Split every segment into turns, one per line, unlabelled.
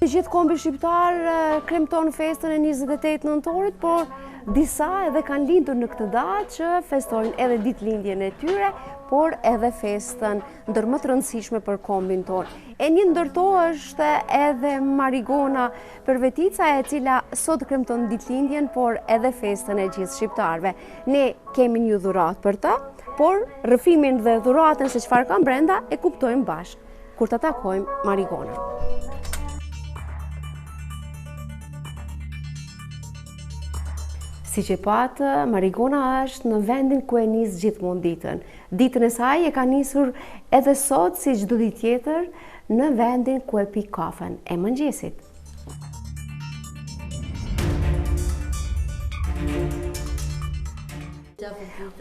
Gjithë kombi shqiptar kremton festën e 28 nëntorit, por disa edhe kanë lindur në këtë datë që festojnë edhe ditëlindjen e tyre, por edhe festën ndër më të rëndësishme për kombin tonë. E një ndër to është edhe Marigona Përvetica, e cila sot kremton ditëlindjen, por edhe festën e gjithë shqiptarëve. Ne kemi një dhuratë për të, por rrëfimin dhe dhuratën se çfarë ka brenda e kuptojmë bashkë kur ta takojmë Marigonën. Siç e patë, Marigona është në vendin ku e nis gjithmonë ditën. Ditën e saj e ka nisur edhe sot si çdo ditë tjetër në vendin ku e pi kafen e mëngjesit.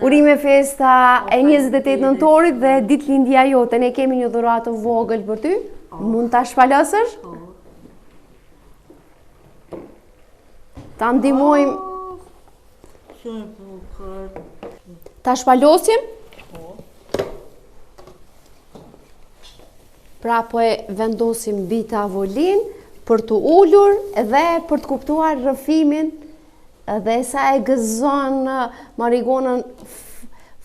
Urime festa e 28 nëntorit dhe ditëlindja jote. Ne kemi një dhuratë të vogël për ty. Mund ta shpalosësh? Ta ndihmojmë.
Shumë e bukur.
Ta shpalosim?
Po.
Pra po e vendosim mbi tavolinë për t'u ulur dhe për të kuptuar rrëfimin dhe sa e gëzon Marigonën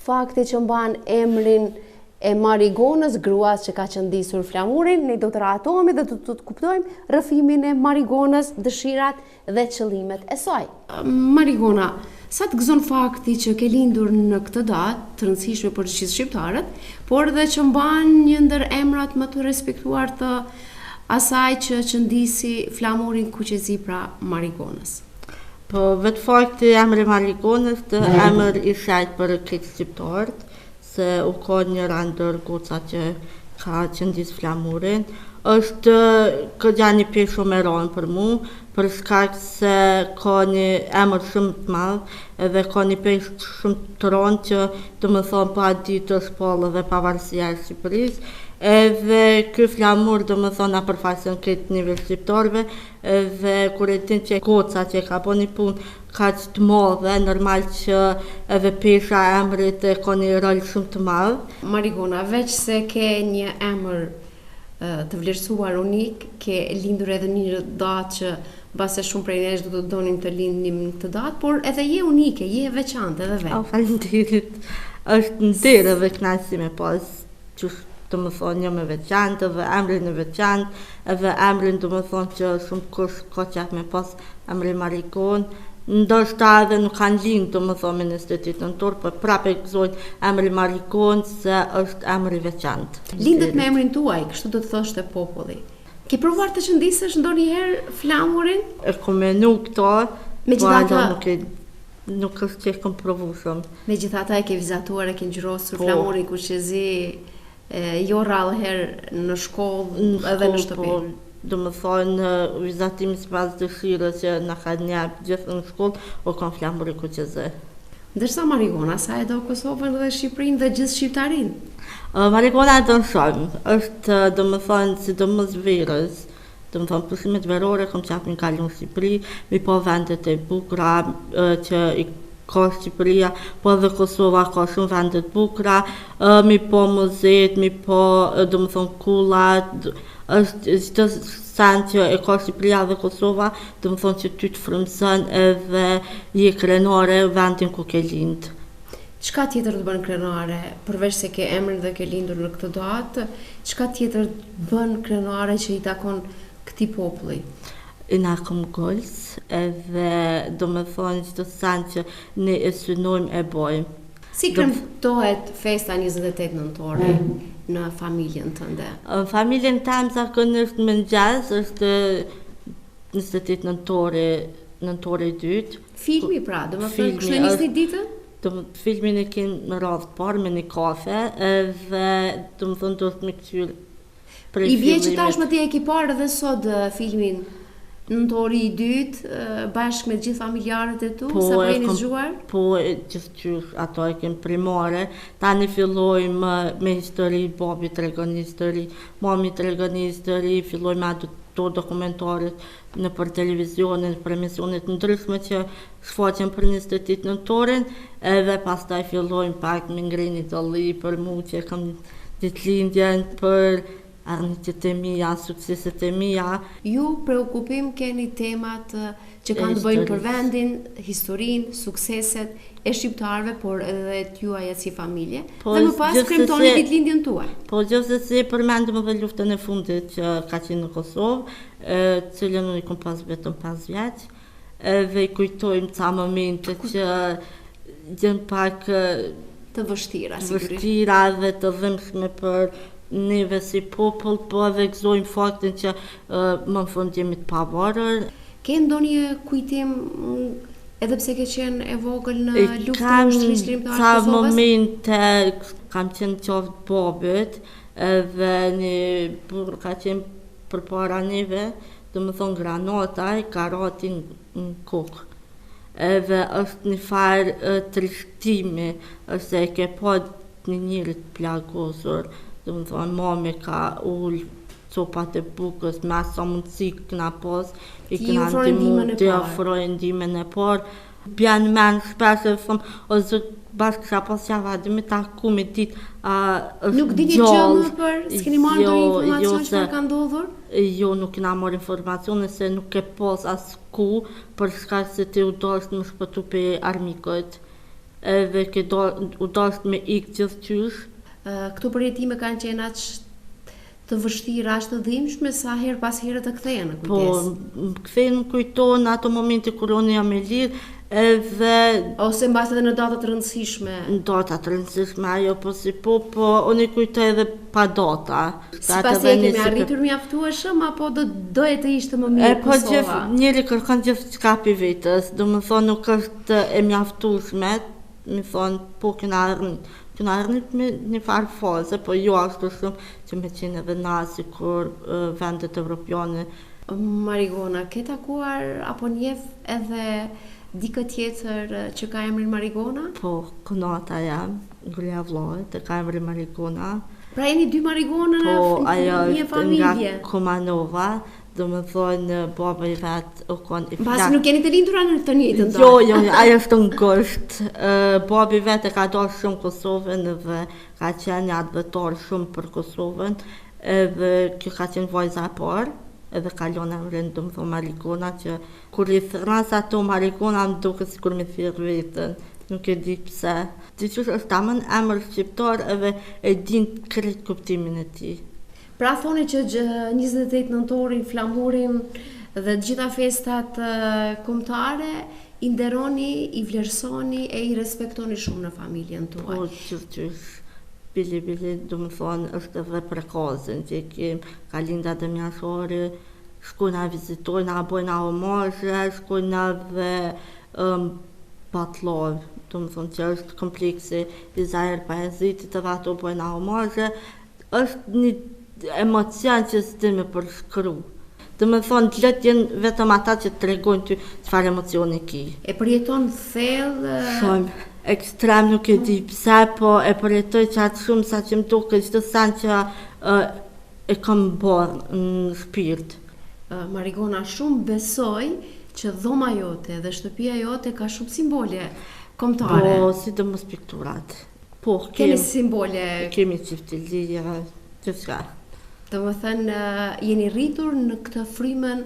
fakti që mban emrin e Marigonës, gruas që ka qëndisur flamurin, ne do të rahatohemi dhe do të kuptojmë rrëfimin e Marigonës, dëshirat dhe qëllimet e saj. Marigona, sa të gëzon fakti që ke lindur në këtë datë të rëndësishme për gjithë shqiptarët, por dhe që mban një ndër emrat më të respektuar të asaj që qëndisi flamurin kuqezi pra Marigonës.
Po, vetë fakti emri Marigonës është emër i shenjtë për krejt shqiptarët, se u kon njëra ndër gocat që ka qëndis flamurin. Është goxha një peshë shumë e rëndë për mu, për shkak se ka një emër shumë të madh edhe ka një peshë shumë të rëndë që domethonë po atë ditë është shpallë edhe pavarësia e Shqipërisë. Edhe ky flamur domethonë na përfaqëson krejt neve shqiptarëve edhe kur e din që goca që e ka bo një punë kaq të madhe, normal që edhe pesha e emrit e ka një rol shumë të madh.
Marigona, veç se ke një emër të vlerësuar unik, ke lindur edhe në një datë që mbase shumë prej nesh do të donim të lindnim në këtë datë, por edhe je unike, je e veçantë edhe
vetë. Oh, faleminderit. Është nder edhe kënaqësi me pas qysh domethonë jam e veçantë edhe emrin e veçantë, edhe emrin domethonë që shumë kush ka qef me pas Emrin Marigonë, ndoshta edhe nuk kanë lind, domethonë me 28 nëntor, por prapë e gëzojnë emrin Marigonë se është emër i
veçantë. Lindët me emrin tuaj, kështu do të thoshte populli. Ke provuar të qëndisësh ndonjëherë flamurin?
E kom menu këto, po hala nuk e nuk është që e kom provu
shumë. Megjithatë e ke vizatuar, e ke ngjyrosur po. flamurin kuqezi E, jo rrallë herë në shkollë edhe në shtëpi.
Po, domethonë, vizatimi sipas dëshirës që na kanë jap gjithë në shkollë, u kon flamuri kuqezi.
Ndërsa Marigona, sa e do Kosovën dhe Shqipërinë dhe gjithë shqiptarinë?
Marigona e don shumë, është domethonë, sidomos verës, Domethonë pushimet verore kom qef me kalu në Shqipëri, mi pa vendet e bukura që i ka Shqipëria, po edhe Kosova ka shumë vende të bukura, mi pa muzetë, mi pa domethonë kullat, është çdo send që e ka Shqipëria dhe Kosova, domethonë që ty të frymëzon edhe je krenare vendin ku ke
lindë. Çka tjetër të bën krenare, përveç se ke emrin dhe ke lindur në këtë datë, çka tjetër të bën krenare që i takon këtij populli?
Jena këmbëngulës edhe domethonë çdo send që ne e synojmë e
bojmë. Si kremtohet festa 28 nëntori në familjen tënde?
Në familjen tem zakonisht në mëngjes është 28 nëntori, nëntori i
dytë. Filmi pra, domethënë kështu e nisni ditën?
Do filmin e kem në radhë të parë me një kafe edhe domethonë duhet me
këqyr prej I bie që tashmë ti e ke parë edhe sot filmin Nëntori i dytë bashkë me gjithë familjarët e tu, po, sapo jeni
zgjuar? Po, gjithë qysh ato e kem primare. Tani fillojmë me histori, babi tregon një histori, mami tregon një histori, fillojmë ato dokumentaret nëpër televizione, nëpër emisione të ndryshme që shfaqen për 28 nëntorin, edhe pastaj fillojmë pak me ngre një dolli për mu që e kam ditëlindjen, për... arritjet e mia, sukseset e mia.
Ju preokupim keni temat që kanë të bëjnë për vendin, historinë, sukseset e shqiptarëve, por edhe t'juaja si familje, po, dhe më pas kremtoni ditëlindjen tuaj.
Po, gjithsesi përmendim edhe luftën e fundit që ka qenë në Kosovë, e cilën unë i kom pas vetëm 5 vjeç, edhe i kujtojmë ca momente që janë pak
të vështira,
të vështira dhe të dhimbshme për neve si popull, po edhe gëzojmë faktin që më në fund jemi të pavarur.
Ke ndonjë kujtim edhe pse ke qenë e vogël në luftën e Ushtrisë
Çlirimtare të Kosovës? Ca momente kam qenë n'qafë t'babit edhe një burrë ka qenë përpara neve, Domethonë granata i ka ra atij në kokë. Edhe është një farë trishtimi, është se e ke pa një njeri të plagosur, domethonë mami ka ul copat e bukës me aq sa mundësi kena pas,
i kena ndihmu,
t'i ofroj ndihmën e parë. Bjen n'mend shpesh edhe thom, o zot, bash kisha pas qef atë me taku me dit a
është gjallë. Nuk dini gjë më për, s'keni marrë ndonjë jo, informacion jo, çfarë ka ndodhur?
Jo, nuk kena marrë informacione se nuk ke pas as ku, për shkak se ti u dasht me shpëtu prej armikut. Edhe ke do, u dasht me ik gjithqysh.
Këto përjetime kanë qenë aq të vështira, aq të dhimbshme sa herë pas here të kthehen në
kujtesë. Po, më kthehen në kujtesë në ato momente kur unë jam e lirë, edhe
ose mbase edhe në data të rëndësishme.
Në data të rëndësishme ajo po si po, po unë i kujtoj edhe pa data.
Sipas teje kemi arritur mjaftueshëm apo do doje të ishte më mirë
e, po, Kosova? Gjithë, njeri kërkon gjithçka prej vetes, domethonë nuk është e mjaftueshme, Me thonë, po kena arrit, kena arrit me një farë faze, po jo ashtu shumë që me qenë edhe na sikur vendet evropiane.
Marigona, ke takuar apo njeh edhe dikë tjetër që ka emrin Marigona?
Po, kunata jem, gruaja e vllait, e ka emrin Marigona.
Pra jeni dy Marigona në
po, ajo një familje? Po, nga Kumanova, Domethonë, baba i vet u
kon i flak. Mbase nuk jeni të lindura në të njëjtën
datë. Jo, jo, jo, ajo është në gusht. Babi i vet e ka dashur shumë Kosovën dhe ka qenë një atdhetar shumë për Kosovën. Edhe kjo ka qenë vajza e parë, edhe ka lënë emrin, domethonë Marigona, që kur i thërras ato Marigona më duket sikur me thirr veten. Nuk e di pse. Diqysh është tamam emër shqiptar edhe e din krejt kuptimin e tij.
Pra thoni që 28 nëntorin, flamurin dhe të gjitha festat kombëtare i nderoni, i vlerësoni e i respektoni shumë në familjen
tuaj. Po, gjithqysh, bile bile, domethonë, është edhe Prekazin që e kem, ka lind Adem Jashari, shkojna e vizitojna, bojna homazhe, shkojna dhe um, Batllavë, domethonë që është kompleksi i Zahir Pajazitit edhe ato bojna homazhe, Është një emocion që s'di me përshkru. Domethonë, lot janë vetëm ata që të tregojnë ty çfarë emocioni
ki. E përjeton thellë?
Shumë. Ekstrem nuk e di pse, po e përjetoj qaq shumë sa që më duket çdo sen që e kam bërë në shpirt.
Marigona, shumë besoj që dhoma jote dhe shtëpia jote ka shumë simbole kombëtare.
Po, sidomos pikturat.
Po, kemi simbole.
Kemi çiftelia, gjithçka.
Domethënë, jeni rritur në këtë frymën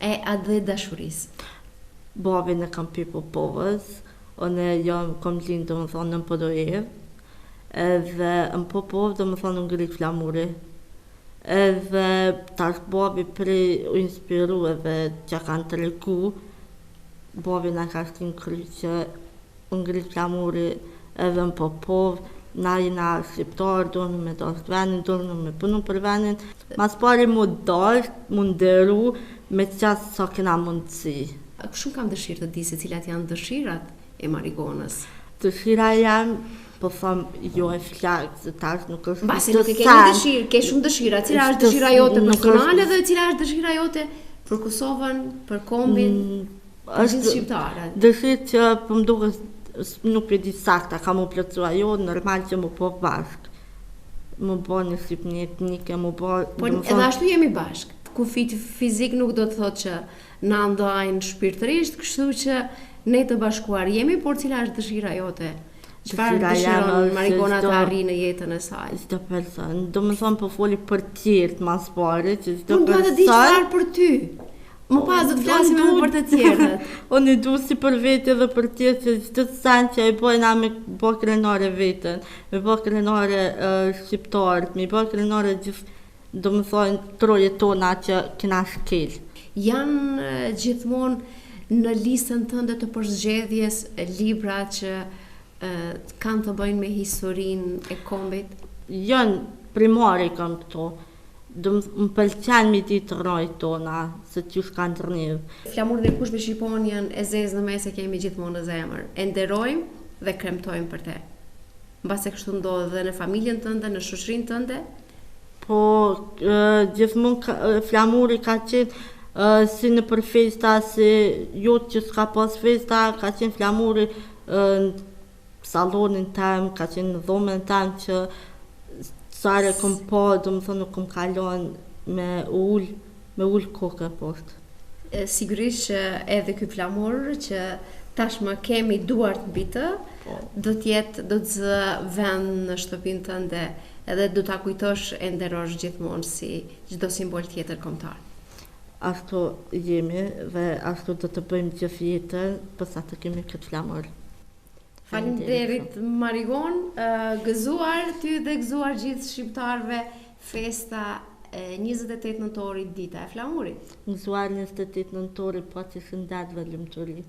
e atdhedashurisë.
Babin e kam pi Popovës, unë jam kom lind domethonë në Podujevë, edhe në Popovë domethonë u ngrit flamuri. Edhe tash babi prej u inspiru edhe që kanë tregu, babi na ka shti n'kry që U ngrit flamuri edhe në Popovë, na jena shqiptarë, duhemi me dashtë venin, duhemi me punu për venin. Mas pari mu dashtë, mu nderu, me qaq sa kena mundësi.
Shumë kam dëshirë të di se cilat janë dëshirat e Marigonës.
Dëshira jem, po them jo e flaktë, se tash nuk
është Mbase nuk e ke një dëshirë, ke shumë dëshira. Cila është dëshira jote personale dhe cila është dëshira jote për Kosovën, për kombin? Mm,
Është shqiptare. Dëshirë që po më duket nuk po e di saktë, a ka m'u plotësu ajo, normal që m'u bo bashkë. M'u bo një Shqipni etnike, m'u
bo... Po edhe ashtu jemi bashkë. Kufijtë fizik nuk do të thotë që na ndajnë shpirtërisht, kështu që ne të bashkuar jemi, por cila është dëshira jote? Çfarë dëshiron Marigona të arrijë në jetën e
saj? Çdo person, domethënë po foli për tjerët ma s'pari, që çdo
person... Unë dua të di çfarë për ty. Më pas do të flasim edhe për të tjerët.
Unë i du si për vete dhe për tjerët që çdo sen që e bojna me bo krenare veten, me bo krenare shqiptarët, me bo krenare gjithë, domethënë, trojet tona që kena
shkel. Janë gjithmonë në listën tënde të përzgjedhjes libra që kanë të bëjnë me historinë e kombit?
Janë primare i kam këto. Do më pëlqen me ditë rrajt tona, se qysh kanë
rrjedh. Flamurin e kuq me shqiponjën e zezë në mes e kemi gjithmonë në zemër. E nderojmë dhe kremtojmë për te. Mbase kështu ndodh dhe në familjen tënde, në shoqërinë tënde?
Po, gjithmonë flamuri ka qenë si nëpër festa, si jo që s'ka pas festa, ka qenë flamuri në sallonin tem, ka qenë në dhomën tem që sa herë kom pa, domethënë nuk kom ka lon me ul, me ul kokën
poshtë. Sigurisht që edhe ky flamur që tashmë kemi duart mbi të, po. do të jetë do të zë vend në shtëpinë tënde edhe do ta kujtosh e nderosh gjithmonë si çdo simbol tjetër kombëtar.
Ashtu jemi dhe ashtu do të bëjmë gjithë jetën përsa të kemi këtë flamur.
Faleminderit Marigonë, gëzuar ty dhe gëzuar gjithë shqiptarëve festa e 28 nëntorit dita e
flamurit. Gëzuar 28 nëntorit, paçi shëndet dhe lumturi.